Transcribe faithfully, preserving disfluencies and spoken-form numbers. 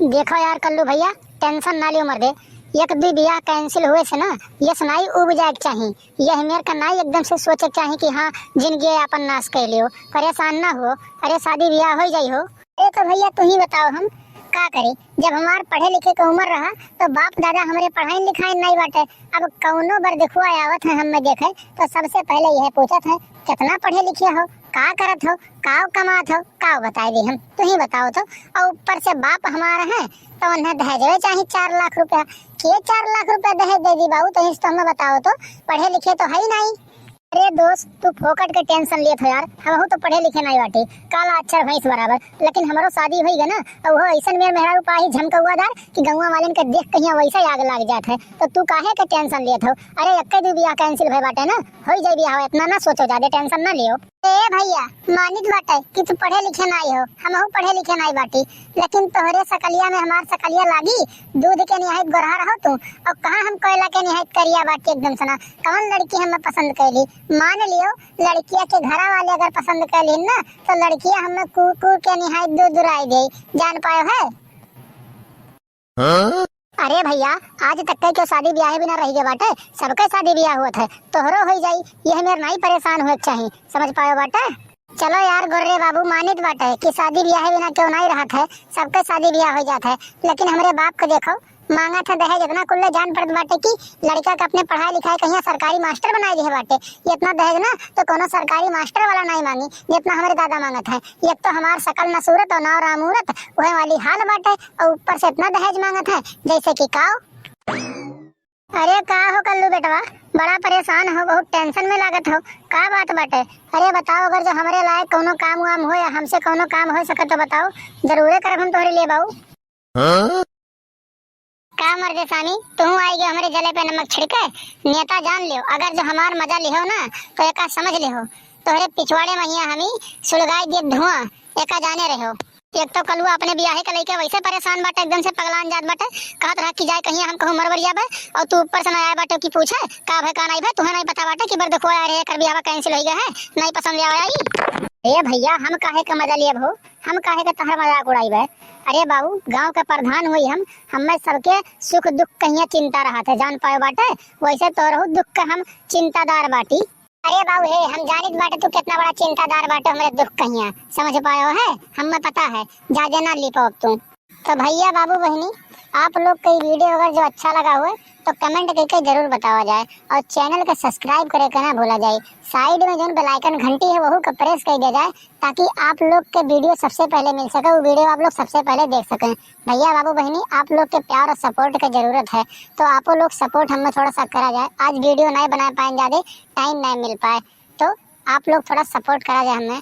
देखो यार कल्लू भइया, tension ना लियो मर्दे। एक दुइ बियाह cancel हुए से ना, यस नाई उब जाए के चाही। यह मेर का नाई एकदम से सोचे के चाही कि हाँ, जिंदगी आपन नाश कर लियो। परेशान ना हो, अरे शादी बियाह होइ जाई हो। अरे तो भइया तू ही बताओ हम का करी, जब हमार पढ़े लिखे के उमर रहा तो बाप दादा हमरे पढ़ाइन लिखाइन नाई बाटे। अब कउनो बरदिखुआ आवत है हमें देखे तो सबसे पहले यह पूछत है, कितना पढ़े लिखे हो, का करत हो, काव कमात हो, काव बताए दी हम, तू ही बताओ तो। और ऊपर से बाप हमारा है तो उन्हें दहेजवे चाही चार लाख रुपया। के चार लाख रुपया दहेज दे दी बाबू, तो इस तो हमें बताओ तो, पढ़े लिखे तो है ही नहीं। अरे दोस्त, तू फोकट के tension लेत हो यार, हमहू तो पढ़े लिखे नहीं बाटी, काला अक्षर भैंस बराबर, लेकिन हमरो शादी होई गए ना, और वो ऐसन मेर मेहरारू पाही झमकौआदार कि गौवा वालन के देख कहिया वैसे ही आग लाग जात है, तो तू काहे के tension लेत हो? अरे एक्के दू बियाह cancel भय बाटे ना, होई जाई बियाह, इतना ना सोचो, ज्यादा tension ना लियो। ए भइया, मानित बाटे कि तू पढ़े लिखे नाई हो, हमहू पढ़े लिखे नाई बाटी, लेकिन तोहरे सकलिया में हमार सकलिया लागी, दूध के निहायत गोरहा रहो तू, और कहाँ हम कोयला के निहायत करिया बाटी एकदम से ना। कौन लड़की हमें पसंद कैली? मान लियो लड़किया के घरा वाले अगर पसंद कैली ना तो लड़किया हमें कुकुर के निहायत दूध दुराई दे, जान पायो है। अरे भइया, आज तक के क्यों शादी ब्याहे बिना रह गए बाटे, सबके शादी ब्याह होत है, तोहरो हो जाई, यह मेर नाई परेशान हुए के चाही, समझ पायो बाटे। चलो यार गोर्रे बाबू, मानित बाटे कि शादी ब्याहे बिना क्यों नाई रहत है, सबके शादी ब्याह हो जात है, लेकिन हमरे बाप को देखो, मांगत है दहेज इतना कुल्ले जान पड़त बाटे कि लड़का के अपने पढ़ाई लिखाई कहिया सरकारी मास्टर बनाए दिए बाटे। ये इतना दहेज ना तो कोनो सरकारी मास्टर वाला नाई मांगी जितना हमरे दादा मांगत है। ये तो हमार शकल न सूरत और ना रामूरत, वह वाली हाल बाटे। और ऊपर से इतना दहेज मांगत है, जैसे कि काव। अरे का हो कल्लू बेटवा, बड़ा परेशान हो, बहुत tension में लागत हो, का बात बाटे? अरे बताओ, अगर जो हमरे लायक कौनो काम वाम हो या हमसे कौनो काम हो सके तो बताओ, जरूरे करब हम तोहरे लिए बाऊ। का मर्दे सामी, तू आई गयो हमरे जले पे नमक छिड़के? नेता जान लियो, अगर जो हमार मजा लिहो ना तो एका समझ लिहो, तोहरे पिछवाड़े में हिया हमी सुलगाई दिए धुआं, एका जाने रहो। एक तो कलुआ अपने बियाहे के लइके वैसे परेशान बाटे, एकदम से पगलान जात बाटे, कहत रहा कि जाए कहिया हम कहूँ मरवरिया बे, और तू ऊपर से ना आए बाटे कि पूछे का भय का नहीं भय, तुहे नहीं पता बाटे कि बरदखुआ आए रहे, कर बियाह cancel हो गया है, नहीं पसंद आवे आई। ए भइया, हम काहे का मजा लिए हो, हम काहे का तहर मजाक उड़ाई बे? अरे बाबू, गांव के प्रधान हुई हम, हमें सबके सुख दुख कहिया चिंता रहत है, जान पायो बाटे, वैसे तोरहु दुख के हम चिंतादार बाटी। अरे बाबू हे, हम जानित बाटे तू कितना बड़ा चिंतादार बाटे हमरे दुख कहिया, समझ पायो है, हमें पता है, ज्यादा ना ली पाओ तू। तो भइया बाबू बहिनी, आप लोग के video अगर जो अच्छा लगा हुए तो comment करके जरूर बतावा जाए और channel के subscribe करे के ना भूला जाए। Side में जोन bell icon घंटी है वहू का press कर दिया जाए ताकि आप लोग के video सबसे पहले मिल सके, वो video आप लोग सबसे पहले देख सकें। भइया बाबू बहिनी, आप लोग के प्यार और support के जरूरत है, तो आपो लोग support हमें थोड़ा सा करा जाए। आज video नहीं बना पाए ज्यादा, time नहीं मिल पाए, तो आप लोग थोड़ा support करा जाए हमें।